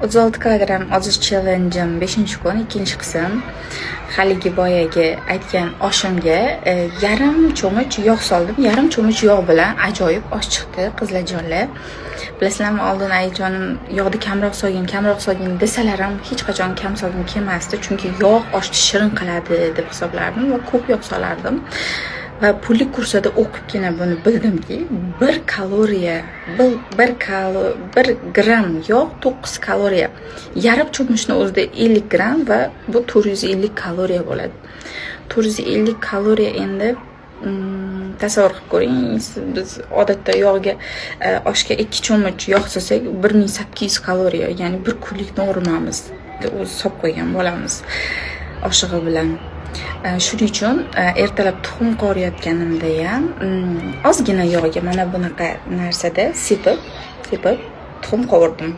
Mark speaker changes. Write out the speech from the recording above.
Speaker 1: 36 kilogramm ozish challenge'im 5-kun, ikkinchi qism. Haligi boyagi aytgan oshimga yarim cho'mich yog' soldim. Yarim cho'mich yog' bilan ajoyib osh chiqdi, qizlarjonlar. Bilasizlarmi, oldin "Ayajonim, yog'ni kamroq solgin, kamroq solgin" desalar ham, hech qachon kam solgim kelmasdi, chunki yog' oshni shirin qiladi deb hisoblardim va ko'p yog' solardim. Va pullik kursida o'qibgina buni bildimki, bir kaloriya, 1 gramm yog' 9 kaloriya. Yarim cho'michni o'zida 50 gramm va bu 450 kaloriya bo'ladi. 450 kaloriya. Endi tasavvur qilib ko'ring, biz odatda yog'ga, oshga 2 cho'mich yog' solsak, 1800 kaloriya, ya'ni bir kunlik normamiz o'zi solib qo'ygan bo'lamiz oshig'i bilan. Shuning uchun ertalab tuxum qovurayotganimda ham ozgina yog'ga mana bunaqa narsada sepib sepib tuxum qovurdim.